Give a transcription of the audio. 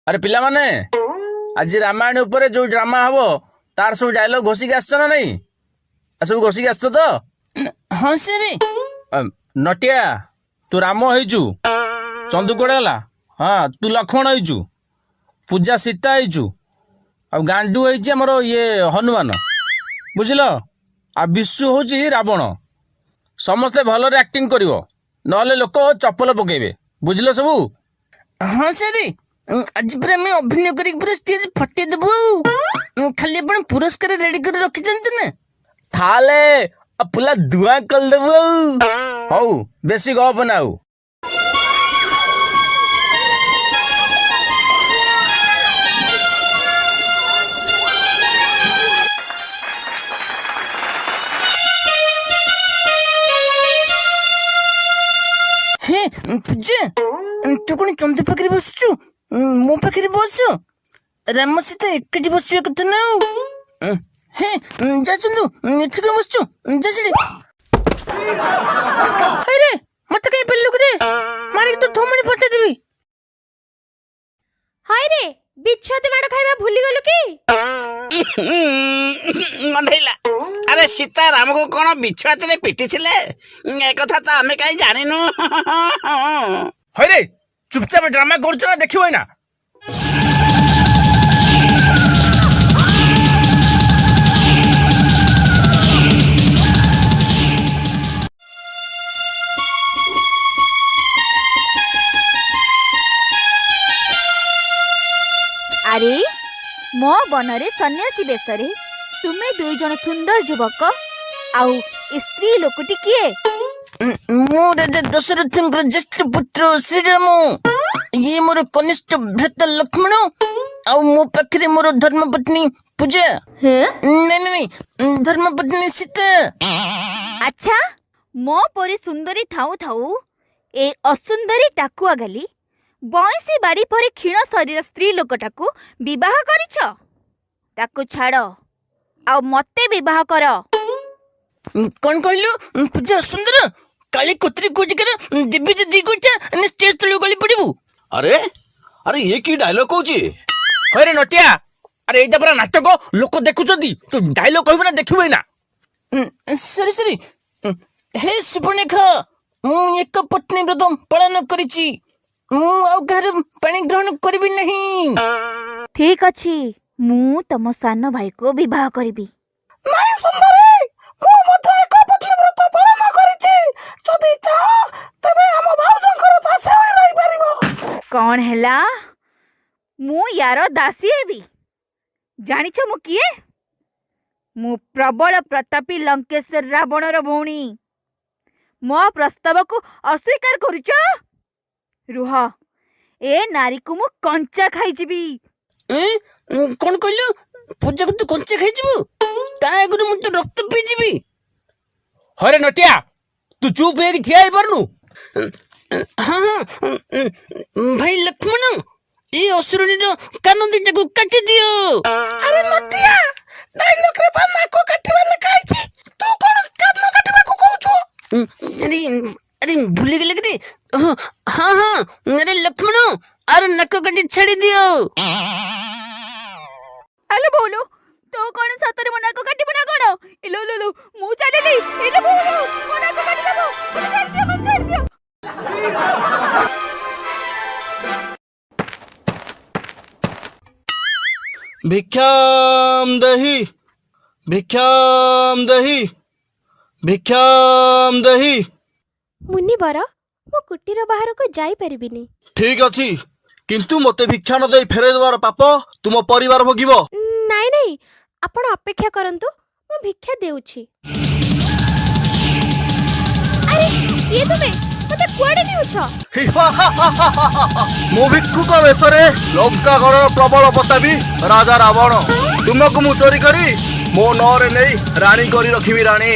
ଆରେ ପିଲାମାନେ, ଆଜି ରାମାୟଣ ଉପରେ ଯୋଉ ଡ୍ରାମା ହବ ତାର ସବୁ ଡାଇଲଗ ଘୋଷିକି ଆସିଛ ନା ନାଇଁ? ଆଉ ସବୁ ଘୋଷିକି ଆସିଛ ତ? ହଁ ସାର୍। ନଟିଆ, ତୁ ରାମ ହେଇଛୁ। ଚନ୍ଦୁ କୁଆଡ଼େ ଗଲା? ହଁ, ତୁ ଲକ୍ଷ୍ମଣ ହେଇଛୁ। ପୂଜା ସୀତା ହେଇଛୁ। ଆଉ ଗାଣ୍ଡୁ ହେଇଛି ଆମର ଇଏ ହନୁମାନ, ବୁଝିଲ? ଆଉ ବିଶୁ ହେଉଛି ରାବଣ। ସମସ୍ତେ ଭଲରେ ଆକ୍ଟିଂ କରିବ, ନହେଲେ ଲୋକ ଚପଲ ପକେଇବେ, ବୁଝିଲ ସବୁ? ହଁ ସାର୍, ଆଜି ପୁରା ଆମେ ଅଭିନୟ କରିକି ପୁରା ଷ୍ଟେଜ ଫଟେଇ ଦେବୁ। ଆଉ ଖାଲି ଆପଣ ପୁରସ୍କାର ରେଡି କରି ରଖିଥାନ୍ତୁ ନା। ତାହେଲେ ପୁଲା ଦୁଆ କରିଦେବୁ। ଆଉ ହଉ, ବେଶୀ ଗପ ନା ଆଉ। ହେ ପୂଜା, ତୁ କଣ ଚନ୍ଦୁ ପାଖରେ ବସୁଛୁ? ମୋ ପାଖରେ ବସ। ରାମ ସୀତା ଏକାଠି ବସିବା କଥା ନା ଆଉ। ହେ ଯା ଚନ୍ଦୁ, ଏଠି କଣ ବସୁଛୁ? ଯା ସେଠି। ଆରେ ମତେ କାଇଁ ପେଲିଲୁ ରେ? ମାରିକି ତୋ ଥୋମଣି ଫଟେଇ ଦେବି। ହଇରେ, ବିଛୁଆତି ମାଡ଼ ଖାଇବା ଭୁଲିଗଲୁ କି? ଗନ୍ଧେଇଲା। ଆରେ, ସୀତା ରାମକୁ କଣ ବିଛୁଆତିରେ ପିଟିଥିଲେ? ଏକଥା ତ ଆମେ କାହିଁ ଜାଣିନୁ। ହଇରେ, ଚୁପଚାପ ଡ୍ରାମା କରୁଛ ନା ଦେଖିବ ଏଇନା? ଆରେ, ମୋ ବନରେ ସନ୍ନ୍ୟାସୀ ବେଶରେ ତୁମେ ଦୁଇ ଜଣ ସୁନ୍ଦର ଯୁବକ, ଆଉ ଏ ସ୍ତ୍ରୀ ଲୋକଟି କିଏ? ମୁଁ ରାଜା ଦଶରଥଙ୍କର ଜ୍ୟେଷ୍ଠ ପୁତ୍ର ଶ୍ରୀରାମ। ଇଏ ମୋର କନିଷ୍ଠ ଭ୍ରାତା ଲକ୍ଷ୍ମଣ, ଆଉ ମୋ ପାଖରେ ମୋର ଧର୍ମପତ୍ନୀ ପୂଜା, ନାଇଁ ନାଇଁ ନାଇଁ, ଧର୍ମପତ୍ନୀ ସୀତା। ଆଚ୍ଛା, ମୋ ପରି ସୁନ୍ଦରୀ ଥାଉ ଥାଉ ଏ ଅସୁନ୍ଦରୀ ଟାକୁଆ ଗାଲି ବଇଁଶୀ ବାଡ଼ି ପରି କ୍ଷୀଣ ଶରୀର ସ୍ତ୍ରୀ ଲୋକଟାକୁ ବିବାହ କରିଛ? ତାକୁ ଛାଡ଼, ଆଉ ମତେ ବିବାହ କର। କଣ କହିଲୁ? ପୂଜା ସୁନ୍ଦର? କାଳି କୋତ୍ରୀ କୋଟିକାର ଦେବି ଯେ ଦି ଗୋଟା ଷ୍ଟେଜ ତଳକୁ ଗଳି ପଡ଼ିବୁ। ଆରେ ଆରେ, ଇଏ କି ଡାଇଲଗ କହୁଛି? ହଇରେ ନଟିଆ, ଆରେ ଏଇଟା ପରା ନାଟକ, ଲୋକ ଦେଖୁଛନ୍ତି। ତୁ ଡାଇଲଗ କହିବୁ ନା ଦେଖିବୁ ଏଇନା? ସରି ସରି। ହେ ସୁପର୍ଣ୍ଣେଖା, ମୁଁ ଏକ ପତ୍ନୀ ବ୍ରତ ପାଳନ କରିଛି। ମୁଁ ଆଉ କାହାର ପାଣି ଗ୍ରହଣ କରିବି ନାହିଁ। ଠିକ ଅଛି, ମୁଁ ତମ ସାନ ଭାଇକୁ ବିବାହ କରିବି। ନାଇଁ ସୁନ୍ଦରୀ, ମୁଁ ମଧ୍ୟ ଏକ ପତ୍ନୀ ବ୍ରତ ପାଳନ କରିଛି। ଯଦି ଚାହ ତେବେ ଆମ ଭାଉଜଙ୍କର ଦାସୀ ହୋଇ ରହିପାରିବ। କଣ ହେଲା? ମୁଁ ୟାର ଦାସୀ ହେବି? ଜାଣିଛ ମୁଁ କିଏ? ମୁଁ ପ୍ରବଳ ପ୍ରତାପୀ ଲଙ୍କେଶ୍ୱର ରାବଣର ଭଉଣୀ। ମୋ ପ୍ରସ୍ତାବକୁ ଅସ୍ୱୀକାର କରୁଛ? ରୁହ, ଏ ନାରୀକୁ ମୁଁ କଞ୍ଚା ଖାଇଯିବି। କଣ କହିଲୁ? ପୂଜାକୁ ତୁ କଞ୍ଚା ଖାଇଯିବୁ? ତା ଆଗରୁ ମୁଁ ତ ରକ୍ତ ପିଇଯିବି। ହଇରେ ନଟିଆ, ତୁ ଚୁପ୍ ହେଇକି ଠିଆ ହେଇପାରୁନୁ? ହଁ ହଁ, ଭାଇ ଲକ୍ଷ୍ମଣ, ଏ ଅସୁରୁଣୀର କାନ ଦିଟାକୁ କାଟିଦିଅ। ଆରେ ନଟିଆ, ଡାଇଲଗରେ ପା ନାକ କାଟିବା ଲେଖା ହେଇଛି, ତୁ କଣ କାନ କାଟିବାକୁ କହୁଛୁ? ଆରେ ଆରେ, ଭୁଲିଗଲେ କି? ହଁ ହଁ, ଆରେ ଲକ୍ଷ୍ମଣ, ଆରେ ନାକ କାଟି ଛାଡ଼ି ଦିଅ। ଆଲୋ ବୋଉଲୋ, ତୁ କଣ ସତରେ ମୋ ନାକ କାଟିବୁ ନା କଣ? ଇଲୋ ଲୋ ଲୋ, ମୁଁ ଚାଲିଲି। ଏଇଟା ବୋଉଲୋ, ମୋ ନାକ କାଟିଦେବ। ମତେ ଛାଡ଼ିଦିଅ, ମତେ ଛାଡ଼ିଦିଅ। ଭିକ୍ଷାମ ଦେହି, ଭିକ୍ଷାମ ଦେହି, ଭିକ୍ଷାମ ଦେହି। ମୁନିବର, ମୁଁ କୁଟୀର ବାହାରକୁ ଯାଇପାରିବିନି। ଠିକ ଅଛି, କିନ୍ତୁ ମୋତେ ଭିକ୍ଷା ନ ଦେଇ ଫେରାଇ ଦେବାର ପାପ ତୁମ ପରିବାର ଭୋଗିବ। ନାଇଁ ନାଇଁ, ଆପଣ ଅପେକ୍ଷା କରନ୍ତୁ, ମୁଁ ଭିକ୍ଷା ଦେଉଛି। ଆରେ, କିଏ ତୁମେ? ମତେ କୁଆଡ଼େ ନେଉଛ? ମୁଁ ଭିକ୍ଷୁକ ବେଶରେ ଲଙ୍କାଗଡ଼ର ପ୍ରବଳ ପ୍ରତାପୀ ରାଜା ରାବଣ। ତୁମକୁ ମୁଁ ଚୋରି କରି ମୋ ନଅରେ ନେଇ ରାଣୀ କରି ରଖିବି, ରାଣୀ।